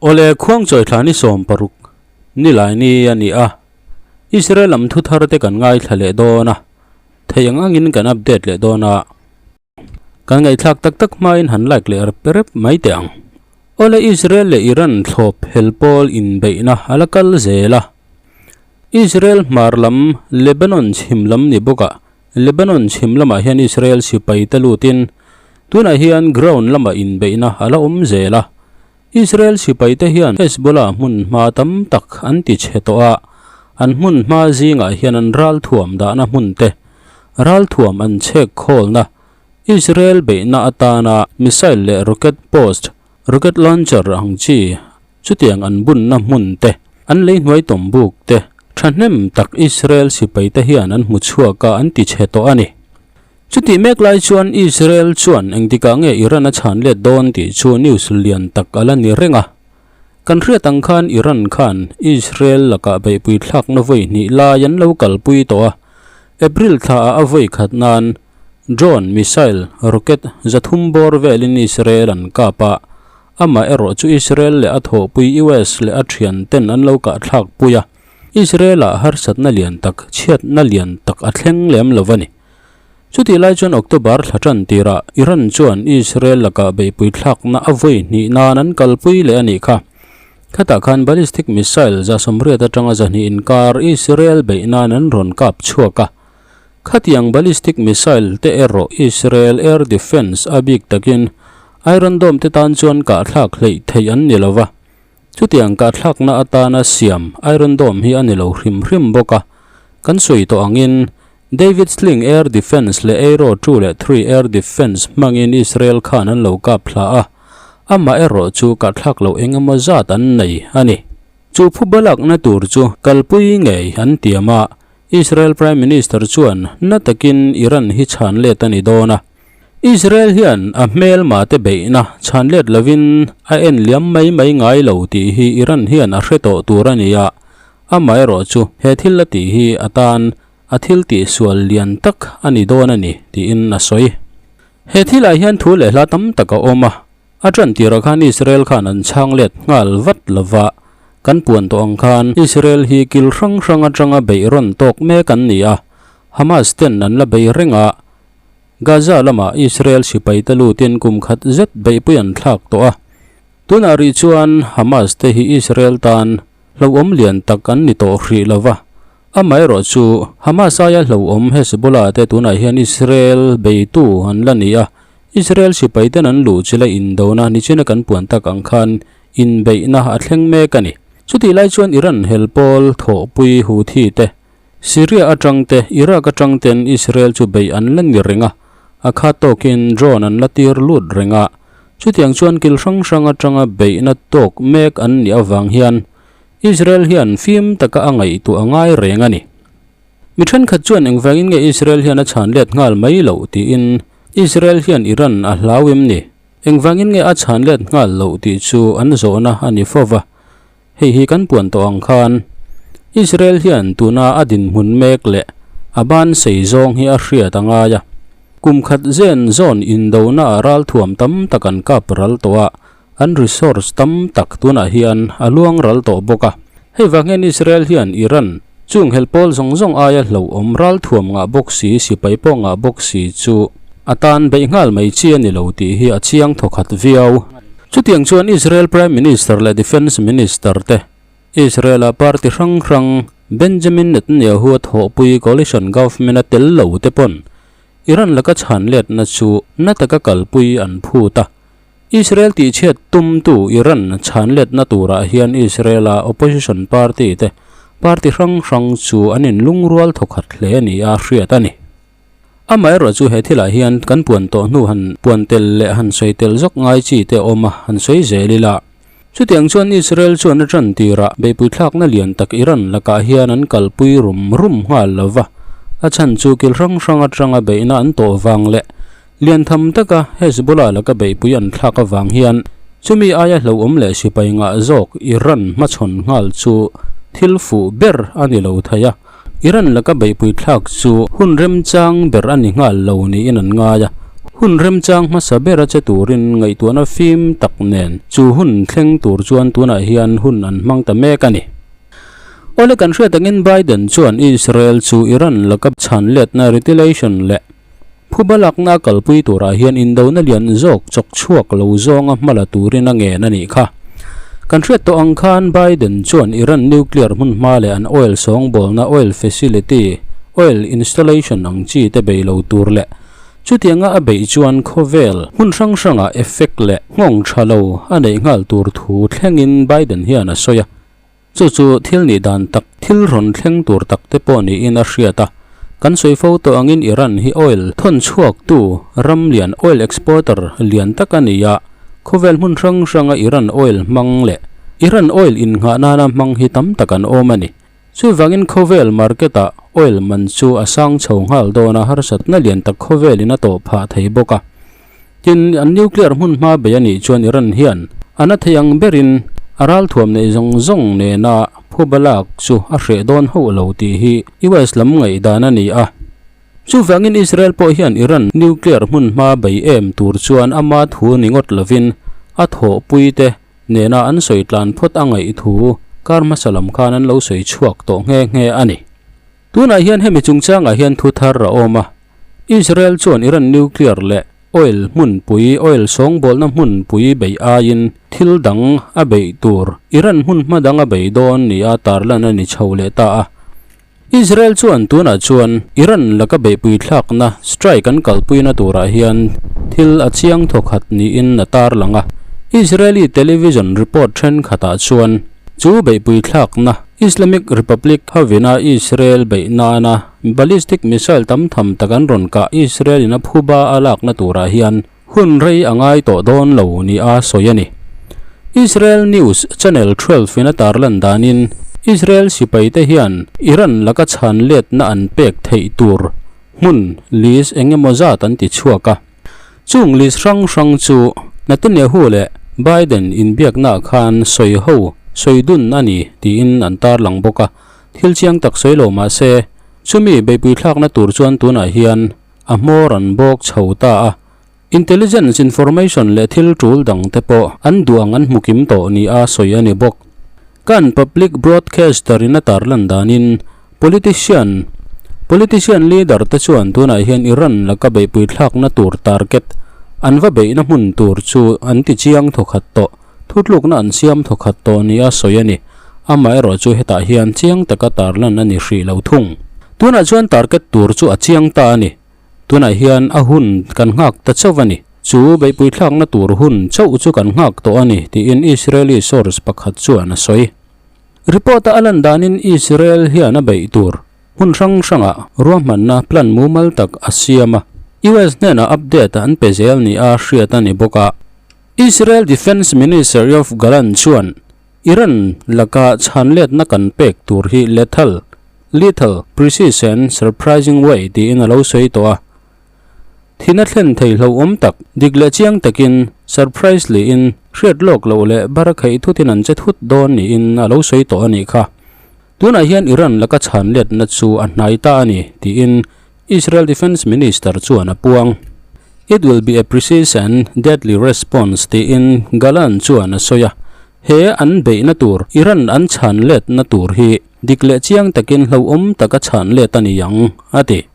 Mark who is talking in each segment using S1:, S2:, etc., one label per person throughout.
S1: Awle, Khuangchawi thla ni 16 nilai ni a ni a, Israel lam thu thar te kan ngaithla leh dawn a, theih ang angin kan update leh dawn a, kan ngaihthlak tak tak hmain han like leh rep rep mai teh ang. Awle, Israel leh Iran thlawp hel pawl inbeihna a la kal zel a, Israel hmar lam Lebanon chhim lam ni bawkah Lebanon chhim lamah hian Israel sipai te lutin tunah hian ground lamah inbeihna a la awm zel a. Israel sipai te hian Hezbollah hmun hma tam tak an ti chhe tawh a, an hmun hma zingah hian an ralthuam dahna hmun te, ralthuam an chhek khawlna, Israel beihna atana missile leh rocket post, rocket launcher ang chi Chutiang an bunna hmun te, an lei hnuai tawm buk te, thahnem tak Israel sipai te hian an hmu chhuak a, an ti chhe tawh a ni. Chutih mek lai chuan Israel chuan engtikah nge Iran a chhan let dawn tih chu news lian tak a la ni reng a. Kan hriat ang khan Iran khan Israel lakah beihpui thlakna vawi hnih lai an lo kalpui tawh a, April thla ah a vawi khat nan drone, missile, rocket 300 bawr velin Israel an kap a, Amah erawh chu Israel leh a thawhpui US leh a thian ten an lo kahthlak pui a, Israel ah harsatna lian tak, chhiatna lian tak a thleng lem lo a ni. Chutih lai chuan October thla tan tirah Iran chuan Israel lakah beihpui thlakna a vawi hnih nan an kalpui leh a nih kha. Khatah khan ballistic missile 80 atanga 200 inkar Israel beih nan an rawn kap chhuak a. Khatiang ballistic missile te erawh Israel air defence a bik takin Iron Dome te tan chuan kahthlak hleih theih an ni lova. Chutiang kahthlakna atana siam Iron Dome hi a ni lo hrim hrim bawk a. Kan sawi tawh angin David Sling air defence leh Aero 2 leh 3 air defence hmangin Israel khan an lo kap thla a, amah erawh chu kahthlak loh engemaw zat an nei a ni. Chu phuba lakna tur chu kalpui ngei an tiam a, Israel Prime Minister chuan na takin Iran hi chhan let a ni dawn a. Israel hian a hmelma te beihna chhan let lovin a en liam mai mai ngai lo tih hi Iran hian a hre tawh tur a ni a, amaherawh chu he thil a tih hi a tan a thil tihsual lian tak a ni dawn a ni tiin a sawi. He thilah hian thu leh hla tam tak a awm a. A ṭan tirah khan Israel khan an chhang let nghal vat lova, kan puan tawh ang khan Israel hi kil hrang hrang aṭanga beih rawn tawk mek an ni a, Hamas ten an la bei reng a, Gaza lamah Israel sipai te lutin kum khat zet beihpui an thlak tawh a. Tunah rih chuan Hamas te hi Israel tan hlauhawm lian tak an ni tawh hrih lova, amaherawh chu Hamas aia hlauhawm Hezbollah te tunah hian Israel beitu an la ni a, Israel sipai ten an luh chila indona nichina kan puan tak ang khan inbeihna a thleng mek a ni. Chutih lai chuan Iran hel pawl thawhpui Houthi te, Syria atang te, Iraq atang ten Israel chu beih an la ni reng a, a khat tawkin drone an la tir lut reng a. Chutiang chuan kil hrang hrang atanga beihna tawk mek an nih avang hian Israel hian fim taka a ngaihtuah a ngai reng a ni. Mi thenkhat chuan engvangin nge Israel hian a chhan let nghal mai loh tiin Israel hian Iran a hlau em ni? Engvangin nge a chhan let nghal loh tih chu an zawhna a ni fo va. Hei hi kan puan tawh ang khan Israel hian tuna a dinhmun mek leh a ban sei zawng hi a hriat a ngai a. Kum khat zen zawn indona a ralthuam tam tak an kap ral tawh a, an resource tam tak tunah hian a luang ral tawh bawk a. Hei vang hian Israel hian Iran chung helh pawl zawng zawng aia hlauhawm ralthuam ngah bawk si, sipai pawh ngah bawk si chu a tan beih nghal mai chi a ni lo tih hi a chiang thawkhat viau. Chutiang chuan Israel Prime Minister leh Defence Minister te, Israel-a party hrang hrang Benjamin Netanyahu a thawhpui coalition government a tel lo te pawn Iran laka chhan letna chu na taka kalpui an phut a. Israel tihchhiat tumtu Iran chhan letna turah hian Israel-a opposition party te party hrang hrang chu an inlungrual thawkhat hle a ni a hriat a ni. Amaherawh chu he thilah hian kan puan tawh hnu han puan tel leh han sawi tel zawk ngai chi te awm a, han sawi zel ila. Chutiang chuan Israel chuan a tan tirah beihpui thlakna lian tak Iran lakah hian an kalpui rum rum nghal lo va, a chhan chu kil hrang hrang atanga beihna an tawh vang leh Lian tham taka Hezbollah laka beihpui an thlak avang hian chumi aia hlauhawm leh sipai ngah zawk Iran hmachhawn nghal chu thil fuh ber a ni lo thei a, Iran laka beihpui thlak chu hun remchang ber a ni nghal lo niin an ngai a. Hun remchang hmasa bera che turin ngaihtuahna fim tak nen chu hun thleng tur chuan tunah hian hun an hmang ta mek a ni. Awle kan hriat angin Biden chuan Israel chu Iran laka chhan letna retaliation leh phuba lakna a kalpui turah hian indona lian zawk chawk chhuak lo zawnga hma la turin a ngen a nih kha. Kan hriat tawh ang khan Biden chuan Iran nuclear hmun hma leh an oil sawngbawlna oil facility, oil installation ang chi te bei lo tur leh Chutianga a beih chuan khawvel hmun hrang hrangah effect leh nghawng tha lo a neih nghal tur thu thlengin Biden hian a sawi a. Chu chu thil nih dan tak, thil rawn thleng tur tak te pawh niin a hriat a. Kan sawi fo tawh angin Iran hi oil thawn chhuaktu ram lian, oil exporter, lian tak a ni a. Khawvel hmun hrang hranga Iran oil hmang leh Iran oil innghah nana hmang hi tam tak an awm a ni. Chuvangin khawvel market-ah oil man chu a sang chho nghal dawn a, harsatna lian tak khawvelin a tawh phah thei bawk a. Tin, an nuclear hmun hma bei a nih chuan Iran hian a na thei ang berin a ralthuam neih zawng zawng nena phuba lak chu a hreh dawn hauh lo tih hi US lam ngaihdan a ni a. Chuvangin Israel pawh hian Iran nuclear hmun hma bei em tur chuan ama thu ni ngawt lovin a thawhpuite nena an sawi tlan phawt a ngaih thu kar hmasa lam khan an lo sawi chhuak tawh nghe nghe a ni. Tunah hian hemi chungchangah hian thu thar a awm a, Israel chuan Iran nuclear leh oil hmunpui, oil sawngbawlna hmunpui beih aiin thil dang a beih tur Iran hmun hma dang a bei dawn nia tarlan a ni chho leh ta a. Israel chuan tunah chuan Iran laka beihpui thlakna strike an kalpuina turah hian thil a chiang thawkhat niin a tarlang a. Israeli television report thenkhatah chuan chu beihpui thlakna Islamic Republic hovina Israel beih nana ballistic missile tam tham tak an rawn kah Israel in a phuba a lakna turah hian hun rei a ngai tawh dawn lo nia sawi a ni. Israel news channel 12 in a tarlan danin Israel sipaite hian Iran laka chhan letna an pek theih tur hmun list eng emaw zat an ti chhuak a. Chung list hrang hrang chu Netanyahu leh Biden inbiaknaah khan sawi ho sawi dun a ni tiin an tarlang bawk a. Thil chiang tak sawi lo mah se chumi beihpui thlakna tur chuan tunah hian a hmawr an bawk chho ta a. Intelligence information leh thil tul dang te pawh an duh ang an hmu kim tawh nia sawi a ni bawk. Kan public broadcaster in a tarlan danin politician politician leader te chuan tunah hian Iran laka beihpui thlakna tur target an va beihna hmun tur chu an ti chiang thawkhat tawh, thutlukna an siam thawkhat tawh nia sawi a ni. Amaherawh chu hetah hian chiang taka tarlan a ni hrih lo thung. Tunah chuan target tur chu a chiang ta a ni. Tunah hian a hun kan nghak ta chauh a ni. Chu beihpui thlakna tur hun chauh chu kan nghak tawh a ni, tiin Israeli source pakhat chuan a sawi. Report-a a lan danin Israel hian a beih tur hmun hrang hrangah ruahmanna plan mumal tak a siam a, US hnenah update an pe zel nia hriat a ni bawk a. Israel Defence Minister Yoav Gallant chuan Iran laka chhanletna kan pek tur hi lethal, lethal, precise and surprising way tiin a lo sawi tawh a. Thina thlen thei hlauhawm tak, dik leh chiang takin, surprise liin, hriat lawk loh leh bara kheih thutin an che thut dawn niin a lo sawi tawh a nih kha. Tunah hian Iran laka chhanletna chu a hnai ta a ni tiin Israel Defence Minister chuan a puang. It will be a precise and deadly response tiin Gallant chuan a sawi a. He an beihna tur, Iran an chhan letna tur hi dik leh chiang takin hlauhawm taka chhan let a ni ang, a ti.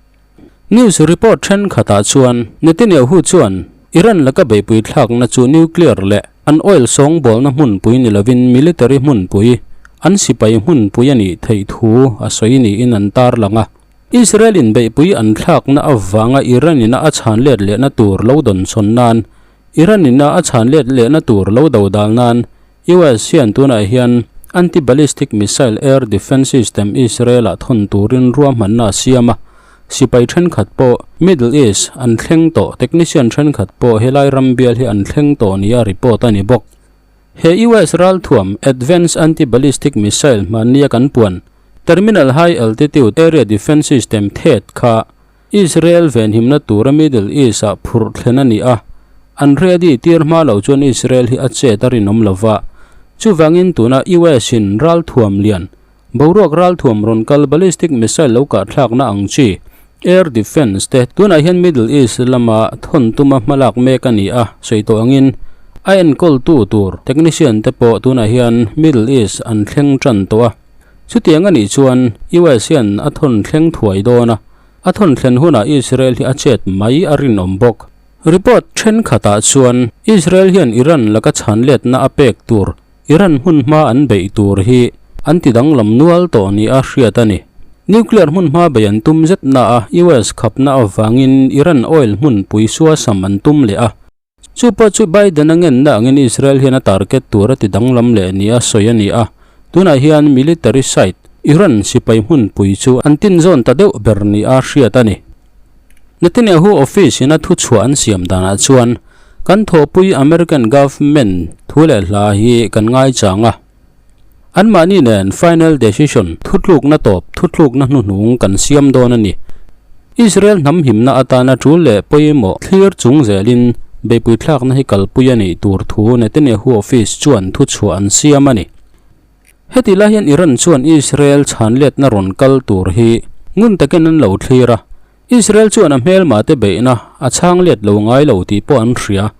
S1: News report thenkhatah chuan Netanyahu chuan Iran laka beihpui thlakna chu nuclear leh an oil sawngbawlna hmunpui ni lovin military hmunpui, an sipai hmunpui a nih theih thu a sawi niin an tarlang a. Israel in beihpui an thlakna avanga Iran ina a chhan let lehna tur lo dawn chhawn nan, Iran ina a chhan let lehna tur lo do dal nan US hian tunah hian anti-ballistic missile air defence system Israel ah thawn turin ruahmanna a siam a, sipai thenkhat pawh Middle East an thleng tawh, technician thenkhat pawh helai ram bial hi an thleng tawh nia report a ni bawk. He US ralthuam advanced anti-ballistic missile hmannia kan puan Terminal High Altitude Area Defence System, THAAD, kha Israel venhimna tura Middle East-ah phurh thlen a ni a, an ready tir hma lo chuan Israel hi a chet a rinawm lo va. Chuvangin tuna US-in ralthuam lian, boruak ralthuam rawn kal ballistic missile lo kahthlakna ang chi, Air Defence te tunah hian Middle East lama thawn tuma hmalak mek a ni a, sawi tawh angin a enkawltu tur technician te pawh tunah hian Middle East an thleng tan tawh a. Chutiang a nih chuan US hian a thawn thleng thuai dawn a, a thawn thlen hunah Israel hi a chet mai a rinawm bawk. Report thenkhatah chuan Israel hian Iran laka chhanletna a pek tur Iran hmunhma an beih tur hi an ti danglam nual tawh nia hriat a ni. Nuclear hmunhma beih an tum zet na a, US khapna avangin Iran oil hmunpui suasam an tum leh a. Chu pawh chu Biden-a ngenna angin Israel hian a target tur a ti danglam leh nia sawi a ni a. Tunah hian military site, Iran sipai hmunpui chu an tinzawn ta deuh ber nia hriat a ni. Netanyahu office in a thuchhuah an siam danah chuan kan thawhpui American government thu leh hla hi kan ngaichang a. Anmahni nen final decision thutlukna tawp thutlukna hnuhnung kan siam dawn a ni. Israel hnam himna atana tul leh pawimawh thlir chung zelin beihpui thlakna hi kalpui a nih tur thu Netanyahu office chuan thuchhuah an siam a ni. Heti lai hian Iran chuan Israel chhanletna rawn kal tur hi ngun takin an lo thlir a, Israel chuan a hmelma te beihna a chhang let lo ngai lo tih pawh an hria.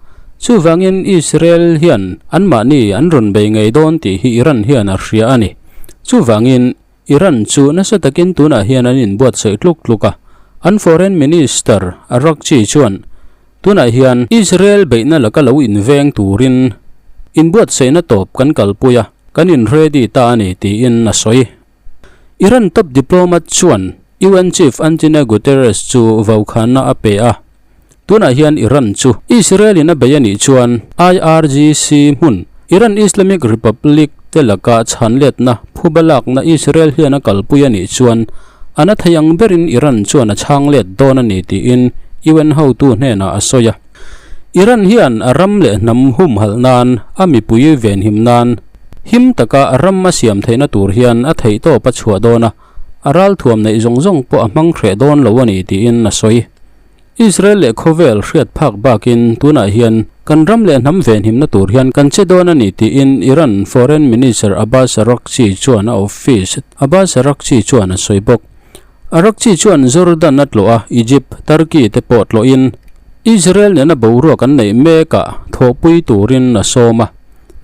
S1: Chuvangin Israel hian anmahni an rawn bei ngei dawn tih hi Iran hian a hria a ni. Chuvangin Iran chu nasa takin tunah hian an inbuatsaih tluk tluk a, an Foreign Minister Araghchi chuan Tunah hian Israel beihna laka lo inveng turin inbuatsaihna tawp kan kalpui a, kan in ready ta a ni tiin a sawi. Iran top diplomat chuan UN Chief Antonio Guterres chu vaukhana a pe a, tunah hian Iran chu Israel in a bei a nih chuan IRGC hmun Iran Islamic Republic te laka chhanletna phuba lakna Israel hian a kalpui a nih chuan A na thei ang berin Iran chuan a chhang let dawn a ni tiin UN hotu hnenah a sawi a. Iran hian a ram leh hnam humhalh nan, a mipui venhim nan, him taka a ram a siam theihna tur hian a theihtawp a chhuah dawn a, a ralthuam neih zawng zawng pawh a hmang hreh dawn lo a ni tiin a sawi. Israel leh khawvel hriat phak bakin tunah hian kan ram leh hnam venhimna tur hian kan che dawn a ni tiin Iran Foreign Minister Abbas Araghchi chuan a office Abbas Araghchi chuan a sawi bawk. Araghchi chuan Jordan a tlawh a, Egypt, Turkey te pawh tlawhin Israel nena boruak an neih mekah thawhpui turin a sawm a.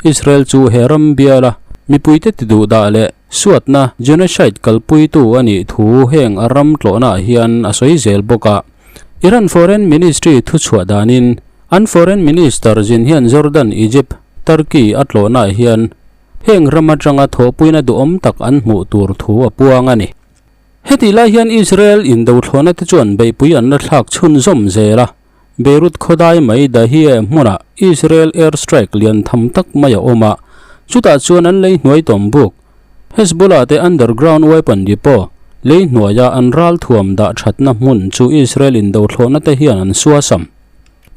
S1: Israel chu he ram biala mipuite tiduhdah leh Suatna, genocide, kalpuitu a nih thu heng a ram tlawhnaah hian a sawi zel bawk a. Iran Foreign Ministry thuchhuah danin an Foreign Minister zin hian Jordan, Egypt, Turkey a tlawhnaah hian heng ram atanga thawhpuina duhawm tak an hmuh tur thu a puang a ni. Hetih lai hian Israel indothlawhna te chuan beihpui an la thlak chhunzawm zel a. Beirut khawdai mai Dahiyeh hmunah Israel air strike lian tham tak mai a awm a, chutah chuan an lei hnuai tawm buk. Hezbollah te underground weapon depot, lei hnuaia an ral thuam dah thatna hmun chu Israel indothlawhna te hian an suasam.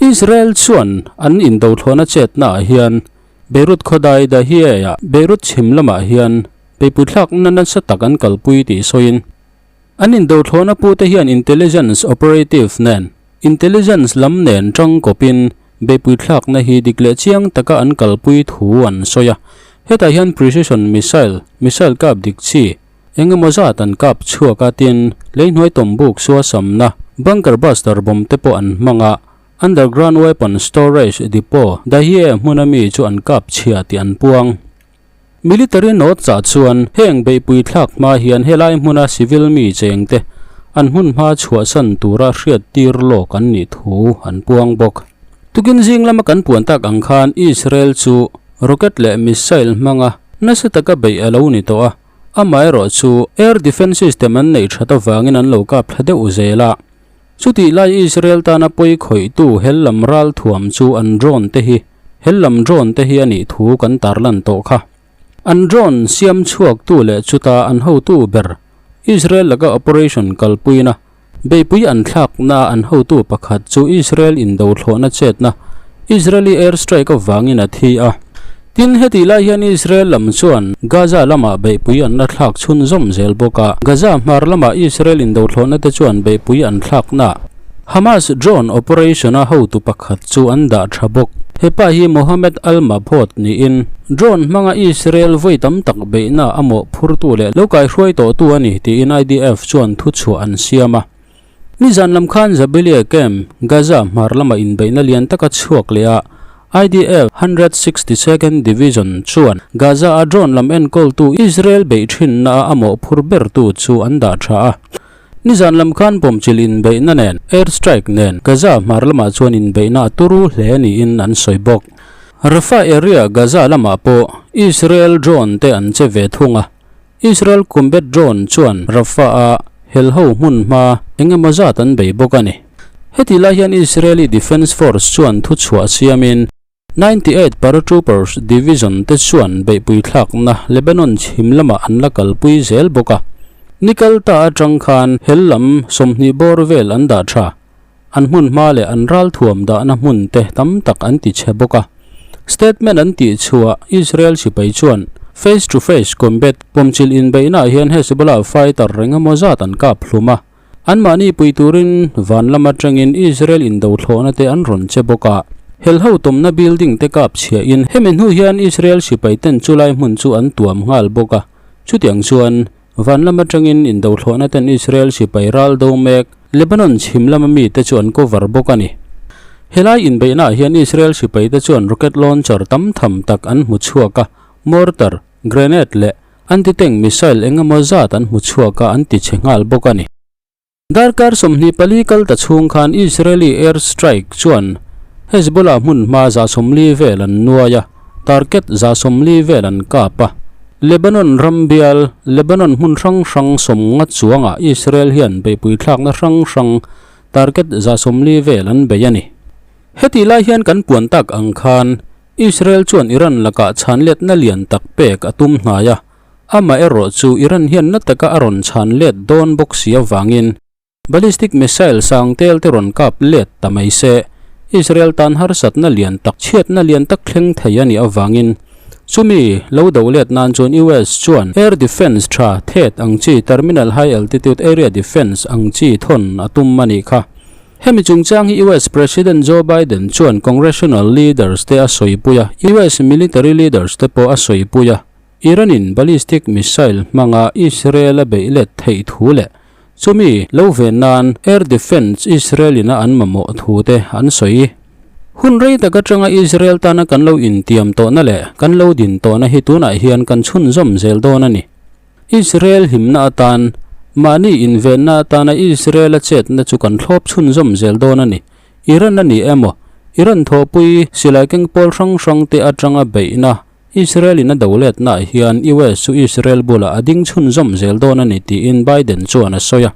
S1: Israel chuan an indothlawhna chetnaah hian Beirut khawdai Dahiyeh-ah Beirut chhim lamah hian beihpui thlakna nasa tak an kalpui tih sawiin, An indothlawhna pute hian intelligence operative nen, intelligence lam nen tangkawpin beihpui thlakna hi dik leh chiang taka an kalpui thu an sawi a. Hetah hian precision missile, missile kap dik chi, eng emaw zat an kap chhuak a tin leihnuai tawmbuk suasamna, bunker buster bomb te pawh an hmang a, underground weapon storage depot Dahiyeh hmuna mi chu an kap chhia tih an puang. Military note chah chuan heng beihpui thlak hma hian helai hmuna civil mi chengte an hmun hma chhuahsan tura hriat tir lawk an nih thu an puang bawk. Tukin zing lama kan puan tak ang khan Israel chu rocket leh missile hmanga nasa taka beih a lo ni tawh a, amaherawh chu air defence system an neih that avangin an lo kap thla deuh zel a. Chutih lai Israel tana pawi khawihtu hel lam ral thuam chu an drone te hi hel lam drone te hi a nih thu kan tarlan tawh kha. An drone siam chhuaktu leh chuta an hotu ber Israel laka operation kalpuina beihpui an thlakna an hotu pakhat chu Israel indothlawhna chetna Israeli air strike avangin a thi a. Tin, hetih lai hian Israel lam chuan Gaza lamah beihpui an la thlak chhunzawm zel bawk a. Gaza hmar lamah Israel indothlawhna te chuan beihpui an thlakna Hamas drone operation-a hotu pakhat chu an dah tha bawk. Hepa hi Mohammed al-Mabhouh niin drone hmanga Israel vawi tam tak beihna a mawhphurtu leh lo kaihruai tawhtu a ni tiin IDF chuan thuchhuah an siam a. Nizan lam khan Jabalia Camp, Gaza hmar lama inbeihna lian taka chhuak leh a, IDF 162nd Division chuan Gaza-a drone lam enkawltu Israel beih thinna a mawhphur bertu chu an dah tha a. Nizan lam khan pawmchilh inbeihna nen, air strike nen Gaza hmar lamah chuan inbeihna a turu hle niin an sawi bawk. Rafah area Gaza lamah pawh Israel drone te an che ve thung a. Israel combat drone chuan Rafah-a helho hmun hma eng emaw zat an bei bawk a ni. Heti lai hian Israeli Defence Force chuan thuchhuah siamin 98 Paratroopers Division te chuan beihpui thlakna Lebanon chhim lamah an la kalpui zel bawk a. Ni kal ta atang khan hel lam 20 bawr vel an dah tha. An hmun hma leh an ralthuam dahna hmun te tam tak an ti chhe bawk a. Statement an tih chhuah Israel sipai chuan face to face combat pawmchilh inbeihnaah hian Hezbollah fighter reng emaw zat an kap hlum a. Anmahni pui turin van lam atangin Israel indo thlawhna te an rawn che bawk a. Helho tawmna building te kap chhiahin hemi hnu hian Israel sipai ten chulai hmun chu an tuam nghal bawk a. Chutiang chuan van lam atangin indo thlawhna ten Israel sipai ral do mek Lebanon chhim lama mite chu an cover bawk a ni. Helai inbeihnaah hian Israel sipai te chuan rocket launcher tam tham tak an hmu chhuak a, mortar, grenade leh Anti-tank missile eng emaw zat an hmu chhuak a, an ti chhe nghal bawk a ni. Darkar 24 kal ta chhung khan Israeli air strike chuan Hezbollah hmun hma 40 vel an nuai a, target 40 vel an kap a. Lebanon ram bial, Lebanon hmun hrang hrang 50 chuangah Israel hian beihpui thlakna hrang hrang target 40 vel an bei a ni. Heti lai hian kan puan tak ang khan Israel chuan Iran lakah chhanletna lian tak pek a tum hnai a, amaherawh chu Iran hian na taka a rawn chhan let dawn bawk si avangin ballistic missile sang tel te rawn kap let ta mai se, Israel tan harsatna lian tak chhiatna lian tak thleng thei a nih avangin chumi lo do let nan chuan US chuan air defence tha thet ang chi terminal high altitude area defence ang chi thawn a tum a nih kha. Hemi chungchang hi US President Joe Biden chuan Congressional leaders te a sawipui a, US military leaders te pawh a sawipui a. Iran-in ballistic missile hmanga Israel a beih let theih thu leh chumi lo ven nan air defence Israel-in a an mamawh thu te an sawi. Hun rei tak atanga Israel tana kan lo intiam tawhna leh kan lo din tawhna hi tunah hian kan chhunzawm zel dawn a ni. Israel himna atan, mahni invenna atana Israel-a chetna chu kan thlawp chhunzawm zel dawn a ni. Iran a ni emaw, Iran thawhpui silai keng pawl hrang hrangte atanga beihna Israel-in a do letnaah hian US chu Israel bulah a ding chhunzawm zel dawn a ni tiin Biden chuan a sawi a.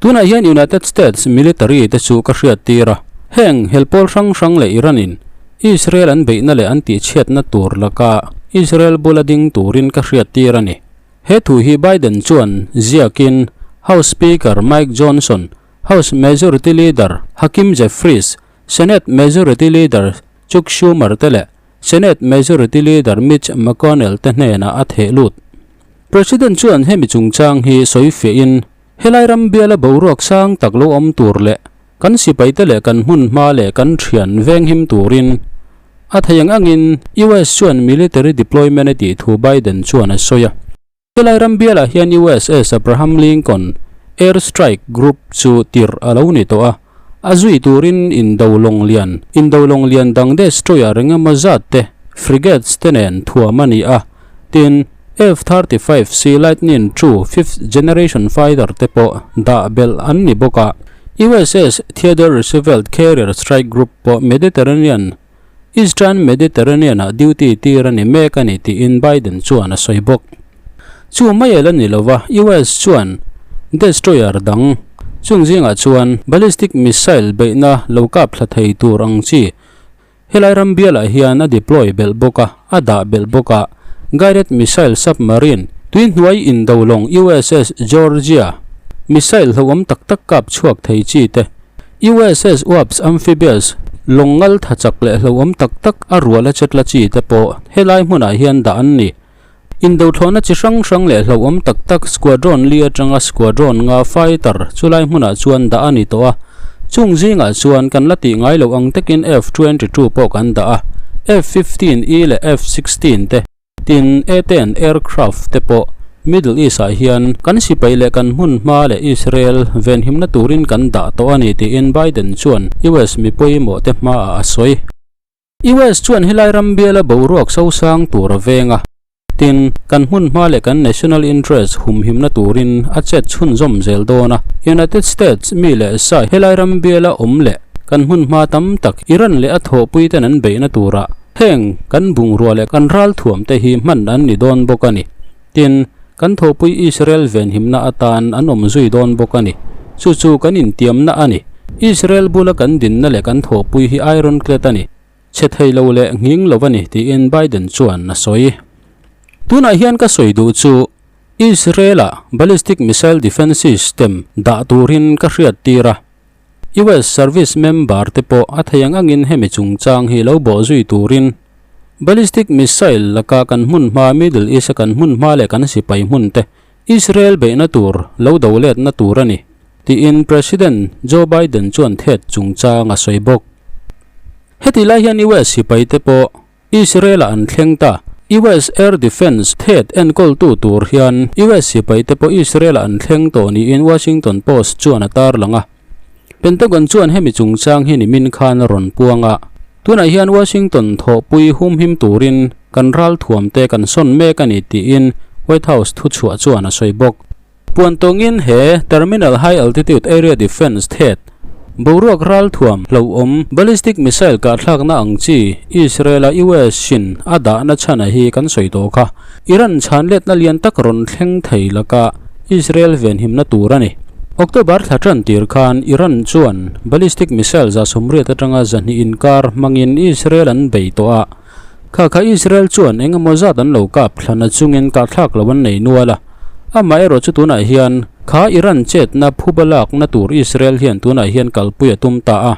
S1: Tunah hian United States military te chu ka hriattir a, heng hel pawl hrang hrang leh Iran-in Israel an beihna leh an tihchhiatna tur laka Israel bula ding turin ka hriattir a ni. He thu hi Biden chuan ziakin House Speaker Mike Johnson, House Majority Leader Hakeem Jeffries, Senate Majority Leader Chuck Schumer te leh Senate Majority Leader Mitch McConnell te hnenah a theh lut. President chuan hemi chungchang hi sawi fiahin helai ram biala boruak sang tak lo awm tur leh kan sipaite leh kan hmun hma leh kan thian venghim turin a thei ang angin US chuan military deployment a tih thu Biden chuan a sawi a. Helai ram bialah hian USS Abraham Lincoln Air Strike Group chu tirh a lo ni tawh a, a zui turin indo lawng lian, indo lawng lian dang destroyer engemaw zat te, frigates te nen thuam a ni a, tin, F-35C Lightning ii fifth generation fighter te pawh dah belh an ni bawk a. USS Theodore Roosevelt Carrier Strike Group pawh Mediterranean, Eastern Mediterranean-ah duty tir a ni mek a ni tiin Biden chuan a sawi bawk. Chu mai el a ni lova, US chuan destroyer dang chung zingah chuan ballistic missile beihna lo kap thla thei tur ang chi Helai ram bialah hian a deploy belh bawk a, a dah belh bawk a. Guided missile submarine, tui hnuai indo lawng USS Georgia, missile hlauhawm tak tak kap chhuak thei chi te, USS Wasp amphibious, lawng ngal tha chak leh hlauhawm tak tak a rual a chetla chi te pawh helai hmunah hian dah an ni. Indo thlawhna chi hrang hrang leh hlauhawm tak tak squadron li atanga squadron nga fighter chulai hmunah chuan dah a ni tawh a. Chung zingah chuan kan la tih ngai loh ang takin F-22 pawh kan dah a, F-15E leh F-16 te, tin A-10 aircraft te pawh. Middle East-ah hian kan sipai leh kan hmun hma leh Israel venhimna turin kan dah tawh a ni tiin Biden chuan US mi pawimawhte hmaah a sawi. US chuan helai ram biala boruak sosang tur a veng a. Tin, kan hmun hma leh kan national interest humhimna turin a chet chhunzawm zel dawn a. United States mi leh sa helai ram biala awm leh kan hmun hma tam tak Iran leh a thawhpuiten an beihna turah heng kan bungrua leh kan ralthuam te hi hman an ni dawn bawk a ni. Tin, kan thawhpui Israel venhimna atan an awm zui dawn bawk a ni. Chu chu kan intiamna a ni. Israel bula kan dinna leh kan thawhpui hi ironclad a ni, chhe thei lo leh nghing lo a ni, tiin Biden chuan a sawi. Tunah hian ka sawi duh chu Israel-ah ballistic missile defence system dah turin ka hriattir a. US service member te pawh a thei ang angin hemi chungchang hi lo bawh zui turin ballistic missile laka kan hmun hma Middle East a kan hmun hma leh kan sipai hmun te Israel beihna tur lo do letna tur a ni, tiin President Joe Biden chuan thet chungchang a sawi bawk. Heti lai hian US sipai te pawh Israel-ah an thleng ta. US Air Defence thet enkawltu tur hian US sipaite pawh Israel-ah an thleng tawh niin Washington Post chuan a tarlang a. Pentagon chuan hemi chungchang hi nimin khan a rawn puang a. Tunah hian Washington thawhpui humhim turin kan ralthuamte kan sawn mek a ni tiin White House thuchhuah chuan a sawi bawk. Puan tawngin he Terminal High Altitude Area Defence thet boruak ralthuam hlauhawm ballistic missile kahthlakna ang chi Israel-a US-in a dahna chhana hi kan sawi tawh kha. Iran chhanletna lian tak rawn thleng thei laka Israel venhimna tur a ni. October thla tan tir khan Iran chuan ballistic missile 180 atanga 200 inkar hmangin Israel an bei tawh a. Kha kha Israel chuan eng emaw zat an lo kap thlan a chungin kahthlak lo an nei nual a. Amaherawh chu tunah hian kha Iran chetna phuba lakna tur Israel hian tunah hian kalpui a tum ta a.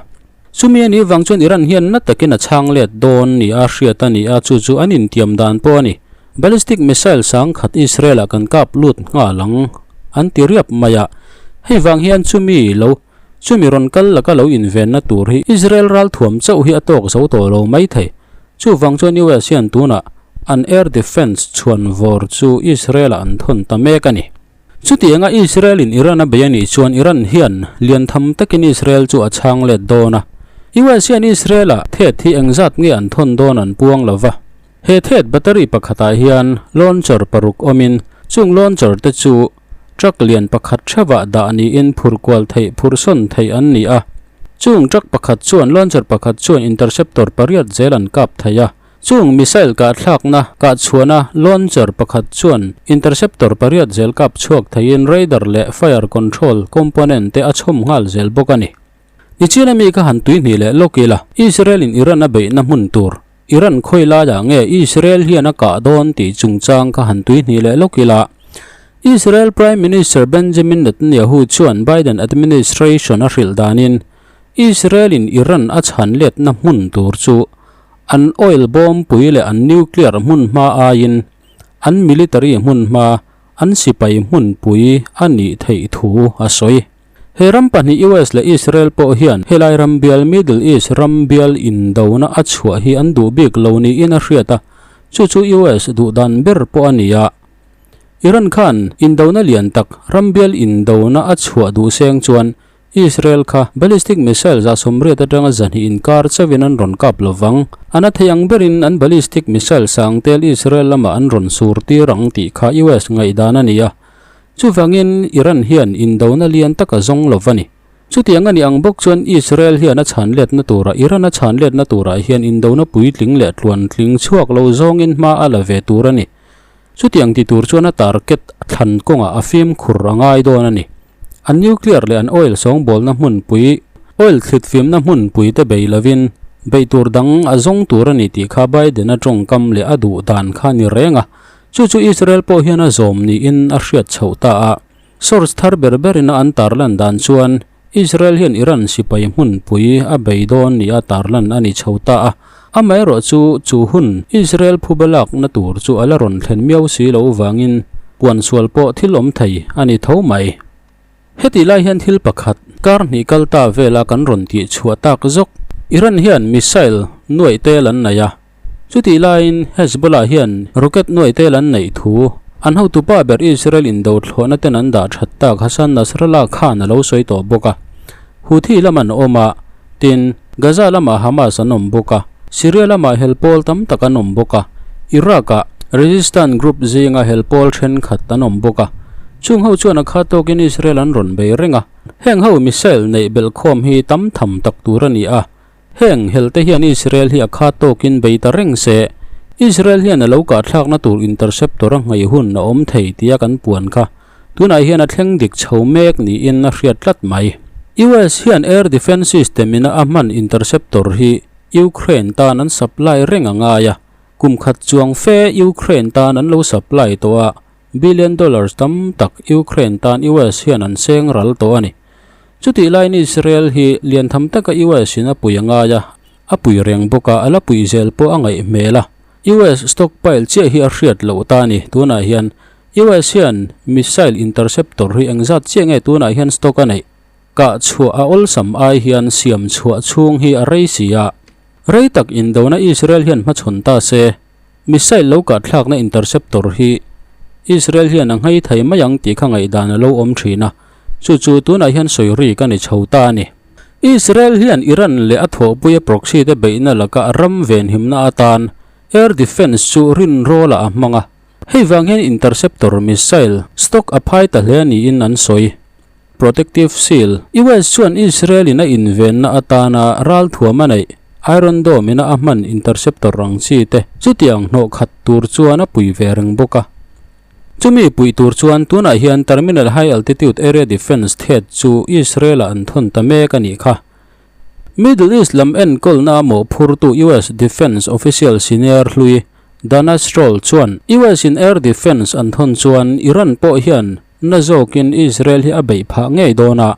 S1: Chumi a nih vang chuan Iran hian na takin a chhang let dawn ni a hriat a ni a, chu chu an intiam dan pawh a ni. Ballistic missile sangkhat Israel-ah kan kap lut nghal ang an ti riap mai a. Hei vang hian chumi lo Chumi rawn kal laka lo invenna tur hi Israel ralthuam chauh hi a tawk zo tawh lo mai thei. Chuvang chuan US hian tunah an air defence chhuan vawr chu Israel-ah an thawn ta mek a ni. Chutianga Israel-in Iran a bei a nih chuan Iran hian lian tham takin Israel chu a chhang let dawn a. US hian Israel-ah thet hi engzat nge an thawn dawn an puang lo va. He thet battery pakhatah hian launcher paruk awmin chung launcher te chu Truck lian pakhat theuhah dah niin phur kual theih phur sawn theih an ni a. Chung truck pakhat chuan launcher pakhat chuan interceptor pariat zel an kap thei a. Chung missile kah thlakna kah chhuahna launcher pakhat chuan interceptor pariat zel kap chhuak theiin radar leh fire control component te a chhawm nghal zel bawk a ni. Nichina mi kha han tuihnih leh lawk ila, Israel in Iran a beihna hmun tur Iran khawi laiah nge Israel hian a kah dawn tih chungchang kha han tuihnih leh lawk ila. Israel Prime Minister Benjamin Netanyahu chuan Biden administration a hrilh danin Israel-in Iran a chhan letna hmun tur chu an oil bawmpui leh an nuclear hmun hma aiin an military hmun hma an sipai hmunpui a nih theih thu a sawi. He ram pahnih US leh Israel pawh hian helai ram bial Middle East ram bial indona a chhuah hi an duh bik lo niin a hriat a, chu chu US duh dan ber pawh a ni a. Iran khan indona lian tak ram bial indona a chhuah duh seng chuan Israel kha ballistic missile 80 atanga 200 inkar chauhin an rawn kap lo vang. A na thei ang berin an ballistic missile sang tel Israel lamah an rawn sur tir ang tih kha US ngaihdan a ni a. Chuvangin Iran hian indona lian tak a zawng lo va ni. Chutiang a nih ang bawk chuan Israel hian a chhan letna turah Iran a chhan letna turah hian indona puitling leh tluantling chhuak lo zawngin hma a la ve tur a ni. Chutiang ti tur chuan a target thlan kawngah a fimkhur a ngai dawn a ni. An nuclear leh an oil sawngbawlna hmunpui, oil thlitfimna hmunpui te bei lovin beih tur dang a zawng tur a ni tih kha Biden-a tawngkam leh a duh dan kha a ni reng a. Chu chu Israel pawh hian a zawm niin a hriat chhoh ta a. Source thar ber berin a an tarlan dan chuan Israel hian Iran sipai hmunpui a bei dawn nia tarlan a ni chho ta a. Amaherawh chu chu hun Israel phuba lakna tur chu a la rawn thlen miau si lo vangin puan sual pawh thil awm thei a ni tho mai. Hetih lai hian thil pakhat kar hnih kal ta vela kan rawn tih chhuah tak zawk Iran hian missile nuaih tel an nei a. Chutih laiin Hezbollah hian rocket nuaih tel an neih thu An hotupa ber Israel indo thlawhna ten an dah that tak Hassan Nasrallah khan a lo sawi tawh bawk a. Houthi lam an awm a, tin, Gaza lamah Hamas an awm bawk a, Syria lamah hel pawl tam tak an awm bawk a, Iraq-ah resistance group zinga hel pawl thenkhat an awm bawk a. Chung ho chuan a kha tawkin Israel an rawn bei reng a. Heng ho missile neih belhkhawm hi tam tham tak tur a ni a, Heng helte hian Israel hi a kha tawkin bei ta reng se, Israel hian a lo kahthlakna tur interceptor a ngei hun a awm thei tia kan puan kha tunah hian a thleng dik chho mek niin a hriat tlat mai. US hian air defence system ina a hman interceptor hi Ukraine tan an supply reng a ngai a, kum khat chuang fe Ukraine tan an lo supply tawh a, Billion dollars tam tak Ukraine tan US hian an seng ral tawh a ni. Chutih laiin Israel hi lian tham taka US in a pui a ngai a, a pui reng bawk a, a la pui zel pawh a ngaih hmel a. US stockpile chiah hi a hriat loh ta a ni. Tunah hian US hian missile interceptor hi engzat chiah nge tunah hian stock a neih? Kah chhuah a awlsam ai hian siam chhuah chhung hi a rei si a. Rei tak indona Israel hian hmachhawn ta se. Missile lo kahthlakna interceptor hi Israel hian a nghei thei mai ang tih kha ngaihdan a lo awm thin a, chu chu tunah hian sawi ri ka ni chho ta a ni. Israel hian Iran leh a thawhpuia proxy te beihna laka ram venhimna atan air defence chu rinrawlah a hmang a, hei vang hian interceptor missile stock a phai ta hle niin an sawi. Protective Shield, US chuan Israel-in a invenna atana ralthuam a neih, Iron Dome-ina a hman interceptor ang chi te chutiang hnawh khat tur chuan a pui ve reng bawk a. Chumi puih tur chuan tunah hian Terminal High Altitude Area Defence thet chu Israel-ah an thawn ta mek a nih kha. Middle East lam enkawlna a mawhphurtu US Defence official senior hlui Dana Stroll chuan US-in air defence an thawn chuan Iran pawh hian Na zawkin Israel hi a beih phah ngei dawn a,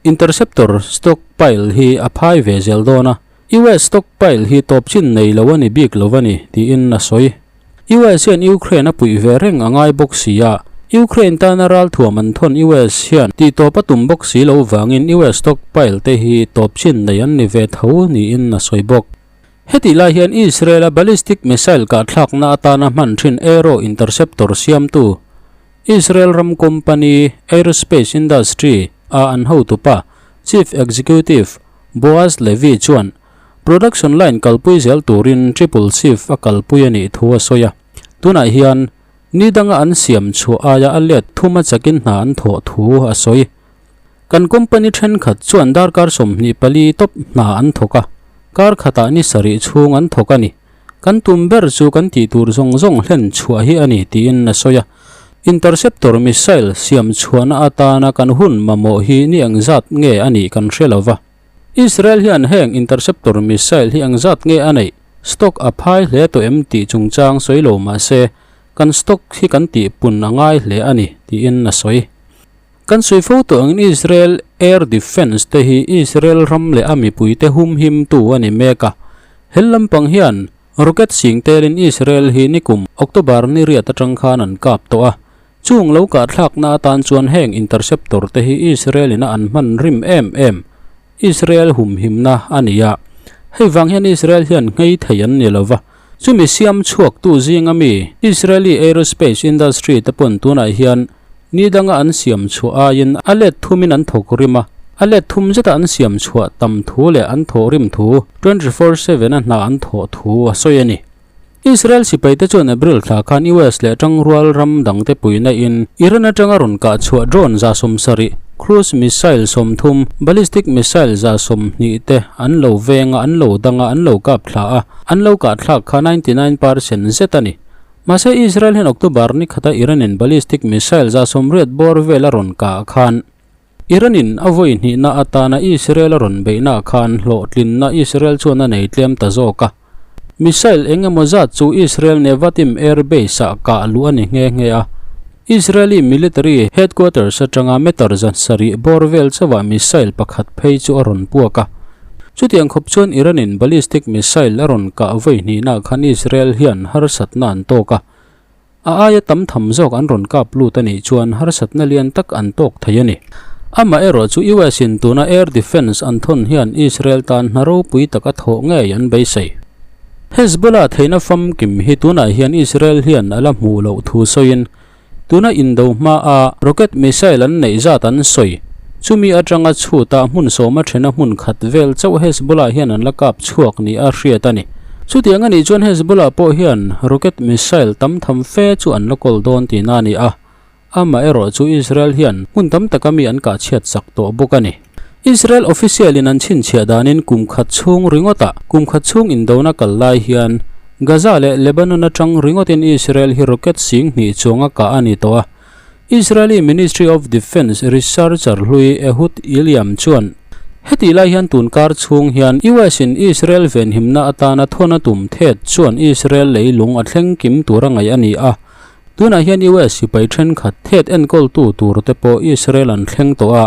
S1: interceptor stockpile hi a phai ve zel dawn a, US stockpile hi tawp chin nei lo a ni bik lo a ni, tiin a sawi. US hian Ukraine a puih ve reng a ngai bawk si a, Ukraine tana ralthuam an thawn US hian tihtawp a tum bawk si lo vangin US stockpile te hi tawp chin nei an ni ve tho niin a sawi bawk. Hetih lai hian Israel-a ballistic missile kahthlakna atana hman thin Arrow interceptor siamtu Israel ram company Aerospace Industry a an hotupa Chief Executive Boaz Levy chuan production line kalpui zel turin triple shift a kalpui a nih thu a sawi a. Tunah hian ni danga an siam chhuah aia a let thum a chakin hna an thawh thu a sawi. Kan company thenkhat chuan darkar 24 tawp hna an thawk a, kar khatah ni sarih chhung an thawk a ni. Kan tum ber chu kan tih tur zawng zawng hlen chhuah hi a ni tiin a sawi a. Interceptor missile siam chhuahna atana kan hun mamawh hi ni engzat nge a nih kan hre lo va. Israel hian heng interceptor missile hi engzat nge a neih, stock a phai hle tawh em tih chungchang sawi lo mah se, kan stock hi kan tihpun a ngai hle a ni tiin a sawi. Kan sawi fo tawh angin Israel Air Defence te hi Israel ram leh a mipuite humhimtu a ni mek a. Hel lampang hian rocket sing telin Israel hi nikum October ni riat atang khan an kap tawh a. Chung lo kahthlakna atan chuan heng interceptor te hi Israel in a an hman rim em em Israel humhimna a ni a. Hei vang hian Israel hian nghei thei an ni lova. Chumi siam chhuaktu zinga mi Israeli aerospace industry te pawn tunah hian ni danga an siam chhuah aiin a let thumin an thawk rim a, a let thum zeta an siam chhuah tam thu leh an thawh rim thu 24/7 a hna an thawh thu a sawi a ni. Israel sipaite chuan April thla khan US leh tangrual ram dangte puihna in Iran atanga rawn kah chhuah drone 70, cruise missile 30, ballistic missile 20 te an lo veng a, an lo dang a, an lo kap thla a, an lo kah thlak kha 99 percent zet a ni. Mahse Israel hian October ni khata Iran-in ballistic missile 80 bawr vel a rawn kah khan Iran-in a vawi hnihna atana Israel a rawn beihnaah khan hlawhtlinna Israel chuan a nei tlem ta zawk a. Missile eng emaw zat chu Israel Nevatim Air Base-ah kah luh a ni nghe nghe a. Israeli military headquarters atanga meter 700 bawr vel chauhah missile pakhat phei chu a rawn puak a. Chutiang khawp chuan Iran-in ballistic missile a rawn kah vawi hnihnaah khan Israel hian harsatna an tawk a. A aia tam tham zawk an rawn kap lut a nih chuan harsatna lian tak an tawk thei a ni. Amaherawh chu US in tuna air defence an thawn hian Israel tan hna ropui tak a thawh ngei an beisei. Hezbollah theihna famkim hi tunah hian Israel hian a la hmuh loh thu sawiin. Tuna indo hmaa rocket missile an neih zat an sawi. Chumi atanga chhuta hmun sawma thena hmun khat vel chauh Hezbollah hian an la kap chhuak ni a hriat a ni. Chutiang a nih chuan Hezbollah pawh hian rocket missile tam tham fe chu an la kawl dawn tihna a ni a. Amaherawh chu Israel hian hmun tam taka mi an kah chhiat sak tawh bawk a ni. Israel official in an chhinchhiah danin kum khat chhung ringawtah kum khat chhung indona kal lai hian Gaza leh Lebanon atang ringawtin Israel hi rocket sing hnih chuanga kah a ni tawh a. Israeli Ministry of Defence researcher hlui Ehud Iliam chuan hetih lai hian tun kar chhung hian US in Israel venhimna atana thawn a tum thet chuan Israel leilung a thleng kim tura ngaih a ni a. Tunah hian US sipai thenkhat thet enkawltu tur te pawh Israel an thleng tawh a.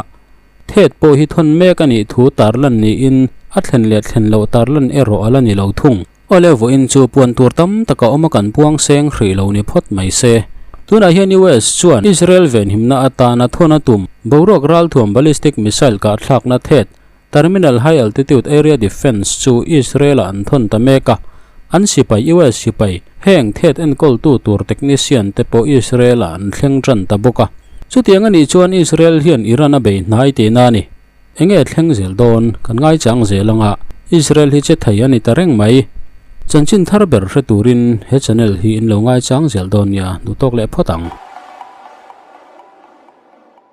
S1: Thet pawh hi thawn mek a nih thu tarlan niin a thlen leh thlen loh tarlan erawh a la ni lo thung. Awle vawiin chu puan tur tam taka awm a kan puang seng hrih lo ni phawt mai se. Tunah hian US chuan Israel venhimna atana thawn a tum boruak ralthuam ballistic missile kahthlakna thet Terminal High Altitude Area Defence chu Israel-ah an thawn ta mek a, an sipai US sipai heng thet enkawltu tur technician te pawh Israel-ah an thleng tan ta bawk a. Chutiang a nih chuan Israel hian Iran a bei hnai tihna a ni. Enge thleng zel dawn? Kan ngaichang zel anga Israel hi che thei a ni ta reng mai. Chanchin thar ber hre turin he channel hi in lo ngaichang zel dawn nia, duhtawk leh phawt ang.